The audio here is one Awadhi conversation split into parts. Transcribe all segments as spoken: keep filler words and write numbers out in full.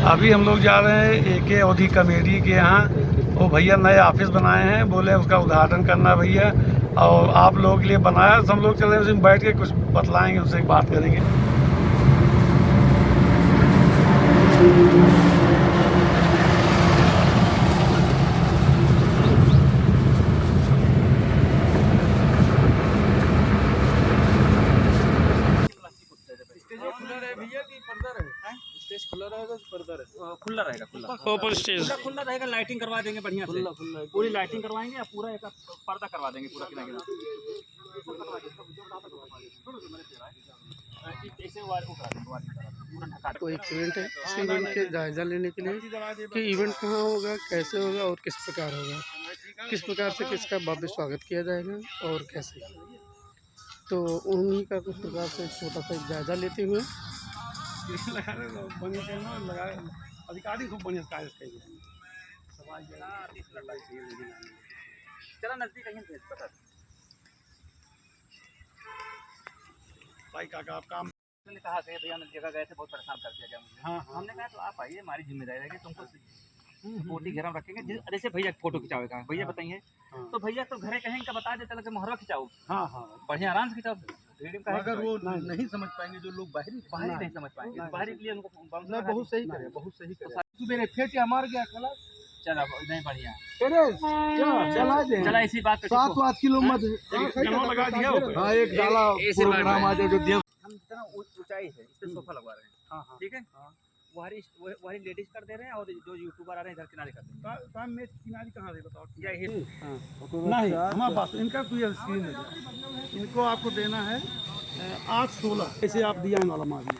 अभी हम लोग जा रहे हैं एके अवधी कॉमेडी के यहाँ। वो भैया नए ऑफिस बनाए हैं, बोले उसका उद्घाटन करना है भैया, और आप लोगों के लिए बनाया, तो हम लोग चले उसी में बैठ के कुछ बतलाएंगे, उनसे बात करेंगे। स्टेज खुला रहे भैया कि पर्दा रहे? हैं? स्टेज खुला रहेगा कि पर्दा रहे? अ, खुला रहेगा, खुला। Open stage। खुला, खुला रहेगा, लाइटिंग करवा देंगे बढ़िया से। खुला, खुला। पूरी लाइटिंग करवाएंगे, या पूरा एक पर्दा करवा देंगे, पूरा किनारे किनारे। ऐसे वार-, वो करा देंगे, वार-, पूरा ढका देंगे। कोई इवेंट है, इस इवेंट के जायजा लेने के लिए कि इवेंट कहाँ होगा, कैसे होगा और किस प्रकार होगा, किस प्रकार से किसका भव्य स्वागत किया जाएगा और कैसे। तो उन्हीं का कुछ प्रकार से छोटा सा एक जायजा लेते हुए। लगा रहे तो बंद करना, लगा, अधिकारी खूब बढ़िया कार्य करेंगे। समाज में चला नजदीक कहीं से पता। भाई काका, आप काम ने कहा कि भैया, हम एक जगह गए थे, बहुत परेशान कर दिया गया मुझे। हाँ, हाँ। हमने कहा, "तो आप आइए, हमारी जिम्मेदारी रहेगी, तुमको हम्म, हम्म, सिक्योरिटी हम्म। घेरा में रखेंगे।" जि-, जैसे भैया फोटो खिंचावे का, भैया हाँ। बताइए, हाँ। तो भैया तो घरे कहीं इनका बता देता, लगे मोहरवा खिंचाओ। हाँ, हाँ। बढ़िया आराम से खिंचाओ। रेडियो का है मगर कि वो नहीं। नहीं समझ पाएंगे जो लोग बाहरी बाहरी नहीं। नहीं समझ पाएंगे। नहीं, बाहरी नहीं। के लिए उनको बाउंसर नहीं, लगा बहुत दीजिए। सही करे, बहुत सही करे। सुबेरे फेंटिया मार गया खलास। चला, नहीं बढ़िया। अरे, क्या? चला दे। चला, इसी बात पे सात चुप हो। आठ किलो मत। हाँ, सही कहा। लगा दिया होगा। हाँ, एक ए-, डाला ऐसे बात प्रोग्राम है। आ जाए जो दिया। हम जितना ऊ-, ऊंचाई है, इस पे हम्म। सोफा लगवा रहे हैं। हाँ, हाँ। ठीक है? हाँ। वहरी, वह-, वहरी लेडीज कर दे रहे हैं और जो यूट्यूबर आ रहे हैं, इधर किनारे कर देंगे। का-, काम में किनारे कहाँ है, बताओ? या ये। हम्म। हाँ। नहीं, हमारे पास इनका कोई स्क्रीन नहीं है। इनको आपको देना है, अ, आठ सोलह। ऐसे आप डिजाइन वाला मारिए।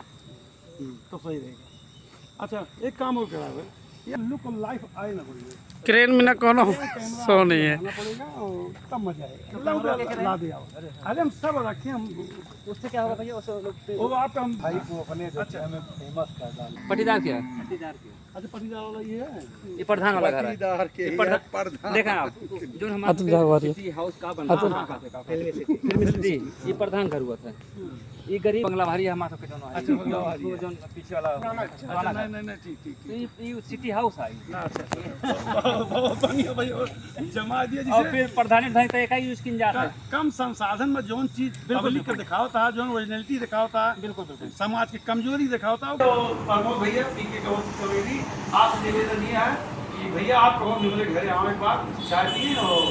हम्म। तो सही रहेगा। अच्छा, एक काम और करा हुआ है, ये लुक लाइफ आए ना बढ़िया। क्रेन में ना कोनो शो नहीं है। आना पड़ेगा और तब मजा आएगा। ला, ला, ला दे आओ। अरे हम सब रखे, हम उससे क्या होगा भैया, उस लोग पे वो आपका हम भाई को अपने अच्छा। दुनिया में फेमस कर डाल। पटीदार क्या है? पटीदार क्या? अच्छा, पटीदार वाला ये है? ये प्रधान वाला घर है। पटीदार के ये प्रधान, प्रधान। देखा आप, जो हमारा अच्छा, जाओ, आ रही है। सिटी हाउस का बन रहा है, हाँ, हाँ, हाँ। फिल्मी सिटी। फिल्मी सिटी, ये प्रधान घर हुआ था। ये गरीब बंगला भारी है हमारा सबके दोनों है। अच्छा, बंगला भारी है। जो पीछे वाला ना, ना, अच्छा, पुराना अच्छा, घर। नहीं, नहीं, नहीं, ठीक, ठीक, तो ठीक। ये, ये सिटी हाउस है। ना, अच्छा, अच्छा। बहुत, बहुत बढ़िया भाई, और जमा दिया और जिसे फिर प्रधानी ढंग से एक ही यूज़ किन जाता है। क-, कम संसाधन में जौन चीज बिल्कुल, पब्लिक के बिल्कुल। दिखावत है, जौन ओरिजिनलिटी दिखावत है, बिल्कुल, बिल्कुल। समाज की कमजोरी दिखावत है। तो प्रमोद भैया, पीके का कॉमेडी, आपसे निवेदन ये है कि भैया आप कहो हमरे घरे आओ एक बार, चाय पिए और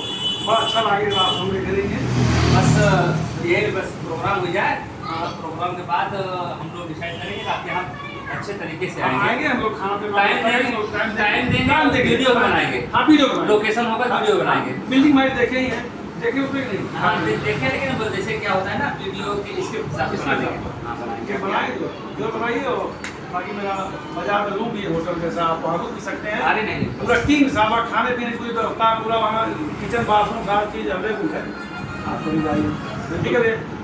बड़ा अच्छा लगे आप हमरे घरे के। बस ये बस प्रोग्राम हो जाए। हाँ, प्रोग्राम के बाद, अ, हम लोग डिसाइड करेंगे, आपके यहाँ अच्छे तरीके से हम आएंगे। आएंगे, हम लोग खाना पीना टाइम बनाएंगे, देंगे, टाइम टाइम देंगे, टाइम देंगे। वीडियो बनाएंगे। हाँ, वीडियो बनाएंगे। लोकेशन होगा, हाँ, वीडियो हाँ, बनाएंगे। बिल्डिंग भाई देखे ही है, देखे उसमें कि नहीं? हाँ, दे-, देखे, लेकिन वो जैसे क्या होता है ना, वीडियो के इसके हिसाब से इसके बनाएंगे। हिसाब से। हाँ, बनाएंगे। बनाएंगे, जो बनाइए, और बाकी मेरा बाजार में रूम भी है, होटल जैसा, आप वहाँ रुक भी सकते हैं। अरे नहीं, नहीं। पूरा किंग साहब, खाने पीने की पूरी व्यवस्था, पूरा वहाँ किचन, बाथरूम, सारी चीज़ अवेलेबल है। आप कभी जाइए, ठीक है भैया।